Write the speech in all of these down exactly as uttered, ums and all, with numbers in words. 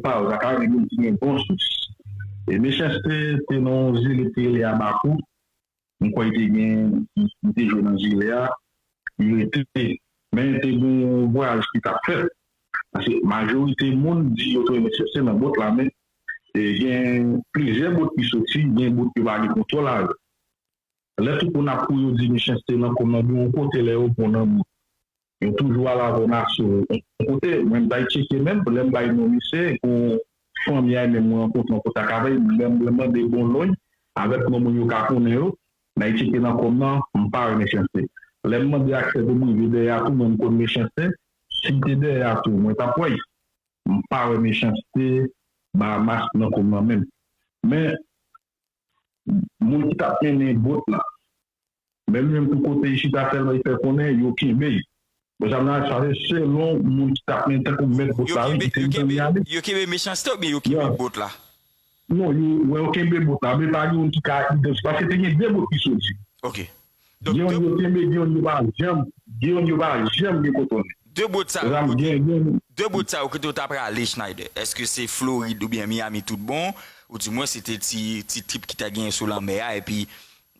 sa yo, sa ka vle di moun ki gen bon sous. E Mechanste te nan yon zile ki te rele Abakou. M kwè li te gen, li te jwe nan zile a, li rete. Men te gen yon vwayaj ki t ap fèt. Paske majorite moun di yo twouve Mechanste nan bot la, men e, gen plizyè bot ki soti, gen bot yo pa gen kontwòl avè l. Lè tout moun ap kouri yo di Mechanste nan kòm nan gen yon kote lè yo pran nan bot. Yo toujou al avè w nan asou yon kote. Mwen m t al tcheke menm, lè m bay non misye, gon fanmi a menm mwen rankontre an kontak avè l, lè m lè m mande bon non avèk non moun yo ka konnen yo, m al tcheke nan kòm nan, m pa wè Mechanste. Lè m mande aksè pou m rive dèyè a tou, mwen m konn Mechanste, si m te dèyè a tou, mwen t ap wè l. M pa wè Mechanste Bahamas nan kòm nan menm. Men, moun ki t ap mennen bot la, menm menm tou kote isit a sèlman li fè konnen yo kenbe l. Bon, sa nan sa se selon moun ki t ap mennen tankou mèt bot la wi, ki te nan Miami. Yo kenbe Mechanste oubyen yo kenbe bot la? Non, yo, wè, yo kenbe bot la, men pa gen youn ki ka idantifye, paske te gen de bot ki soti. Ok. Gen youn yo kenbe, gen youn yo pa janm, gen youn yo pa janm gen kontwòl. De bot sa yo, kote, de bot sa yo, kote yo ta prale, Schneider? Èske se Florid oubyen Miami tout bon? Ou di mwen se te ti, ti trip ki ta genyen sou lanmè a, epi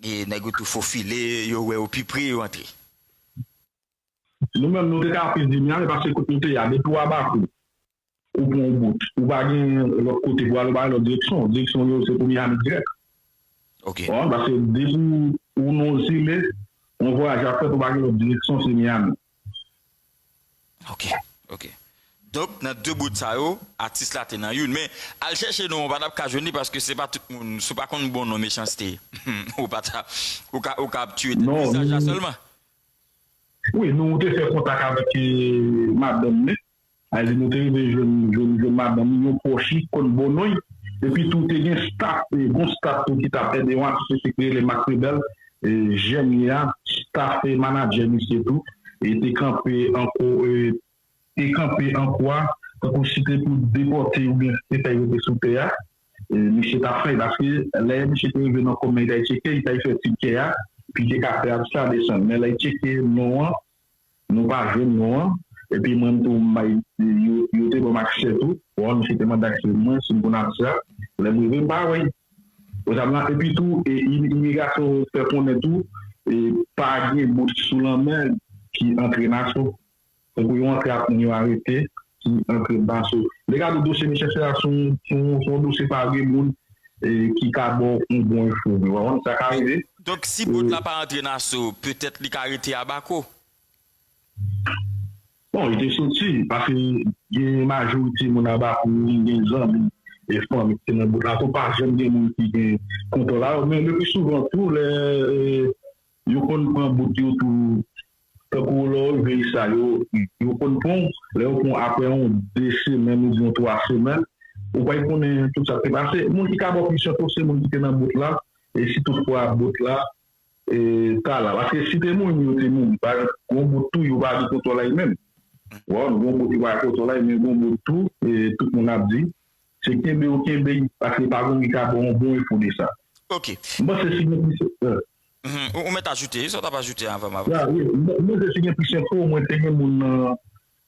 e nèg yo tou fofile, yo wè yo pi pre, yo antre. Nou menm, nou te ka plis di Miami, paske kote nou te ye a, depi w Abakou, ou pran yon bout. Ou pa gen lòt kote pou ale, ou pa gen lòt direksyon. Direksyon yo, se pou Miami dirèk. Ok. Paske depi ou nan yon zile, yon vwayaj ap fèt, ou pa gen lòt direksyon, se Miami. Ok, ok. Donk, nan de bout sa yo, atis la te nan youn. Men, al chèche non, ou pa t ap ka jwenn li paske se pa tout moun. Si w pa konn bon non Mechanste, ou pa t ap, ou ka, ou ka ap tiye tèt vizaj la sèlman. Wi, nou te fè kontak avèk e, madanm li. Sa vle di nou te rive jwenn, jwenn, jwenn madanm li, yon pwòch li, konn bon non l. Epi tou, te gen staf, e, gon staf tou ki t ap ede yon atis ki rele Marc Rebel, e, jèn li a, staf e manadjè misye tou, e te kanpe ankò, e, te kanpe an kwa, tankou si te pou depòte oubyen se fè rete sou tè a. E, misye t ap fè, paske lè misye te rive nan kòm nan, li t al tcheke, li t al fè tikè a, pou li te ka fè atis la desann. Men lè l tcheke non an, nou pa jwenn non an. Epi mwen tou, m bay, yo, yo te ban m aksè tou. Bon, misye te mande aksè mwen, si m konn atis la. Lè m rive, m pa wè l. Bon, sa blan, epi tou, e, imi-, imigrasyon fè konnen tou, e, pa gen bot sou lanmè ki antre Naso. Tankou yo antre ak moun yo arete, ki antre Naso. Lè gade dosye Mechanste a, se yon, se yon, se yon dosye pa gen moun, e, ki ka ba w yon bon enfo. Ou konprann sa ka rive. Donk, si bot la pa antre Naso, petèt li ka rete Abakou. Bon, li te soti, paske gen majorite moun Abakou, m gen zanmi e fanmi ki te nan bot la, tou pa janm gen moun ki gen kontwòl la. Men le pli souvan tou, lè, e, yo konn pran bot yo tou, tankou lè w rive isit la, yo, yo konn pran w, lè yo pran w apre yon de semèn oubyen yon twa semèn, ou pral konnen tout sa k te pase. Moun ki ka ba w plis enfo, se moun ki te nan bot la, e si toutfwa bot la, e, ta la. Paske si te mouri, yo te mouri. Pa egzanp, gon bot tou, yo pa gen kontwòl la menm. Bon, gon bot yo pa gen kontwòl la, men gon bot tou, e, tout moun ap di, se kenbe yo kenbe, paske pa gon ki ka ba w yon bon enfo de sa. Ok. M panse si gen plis, e, Mhm. Ou, ou mèt ajoute, wi, sa w t ap ajoute anvan m avanse. Ya, wi, m, m panse si gen plis enfo, mwen te gen moun nan,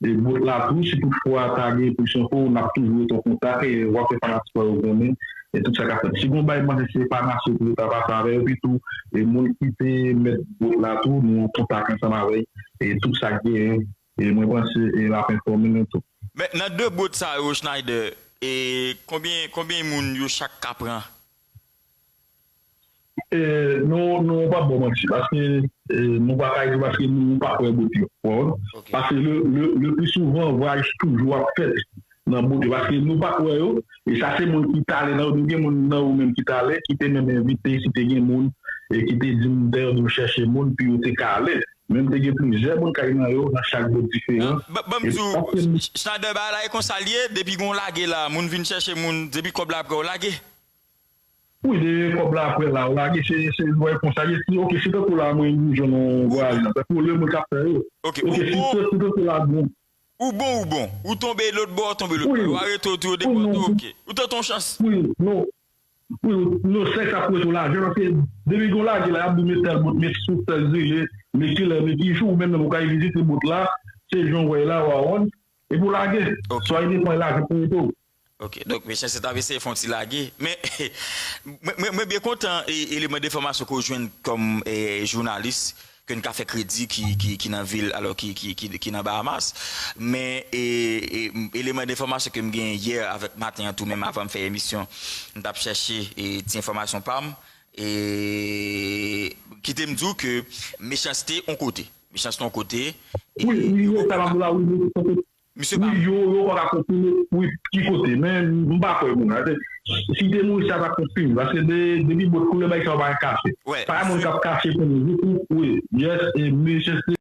e, bot la tou, si toutfwa ta gen plis enfo, n ap toujou rete an kontak, e w ap fè fanatik pa yo konnen, e tout sa k ap fèt. Si gon bagay, m panse se pa Naso pou yo ta pase avè yo, epi tou, e moun ki te mèt bot la tou, nou an kontak ansanm avè l, e tout sa k genyen, e mwen panse, e l ap enfòme nou tou. Men, nan de bot sa yo, Schneider, e konbyen, konbyen moun yo chak ka pran? E, nou, nou pa ba w manti, paske, e, nou pa ka di paske nou, nou pa kwè bot yo. Ou konprann? Ok. Paske le, le, le pli souvan, vwayaj toujou ap fèt nan bot yo, paske nou pa kwè yo, e sa se moun ki t ale nan yo, nou gen moun nan yo menm ki t ale, ki te menm envite, si te gen moun, e ki te di m, dayè nou chèche moun, pou yo te ka ale. Men te gen plizyè moun k al nan yo, nan chak bot diferan. Ban, ban m di w, Schneider, bagay la e konsa l ye, depi gen yon lage la, moun vin chèche moun, depi kòb la prè, w lage. Wi, de kòb la prè la, w lage, se, se, wè, konsa, se, ok, se tankou la, mwen, m jwenn yon vwayaj la, tankou le moun k ap fè yo. Ok, ok, ou se, bon, se tankou la, bon. Ou bon, ou bon. Ou tonbe lòt bò, w tonbe lòt bò. Wi. Yo arete w tou, yo depòte w, ok. Ou tante yon chans. Wi, non. Wi, non, se sa k ap prete w lajan, paske depi gen yon lage la, y ap di w met tèl bot, met sou tèl zile, met kilè, met ki jou, ou menm menm ou ka vizite bot la, se jan w wè la, w a wonn, epi w lage. Ok. Sa depann lajan pou w tou. Ok, donk Mechanste t ap eseye fè yon ti lage. Men mwen, mwen, mwen byen kontan e, eleman de enfòmasyon ke w jwenn kòm e, jounalis, ke n ka fè kredi ki, ki, ki nan vil, alò ki, ki, ki, ki nan Bahamas. Men e, e, eleman de enfòmasyon ke m genyen yè avèk maten an tou, menm avan m fè emisyon, m t ap chèche e, ti enfòmasyon pa m. E kite m di w ke Mechanste yon kote. Mechanste yon kote. Wi, wi, wi, sa m ap di w la, wi, wi, wi. Misye Wi, pa. Yo, yo pa ka konfime, wi, ki kote. Men m pa kwè moun nan. Si te mouri, sa ta konfime. Paske de, depi bòt koulè bagay sa yo pa kache. Wè, Pa moun k ap kache konnen. Wi, yes, e Mechanste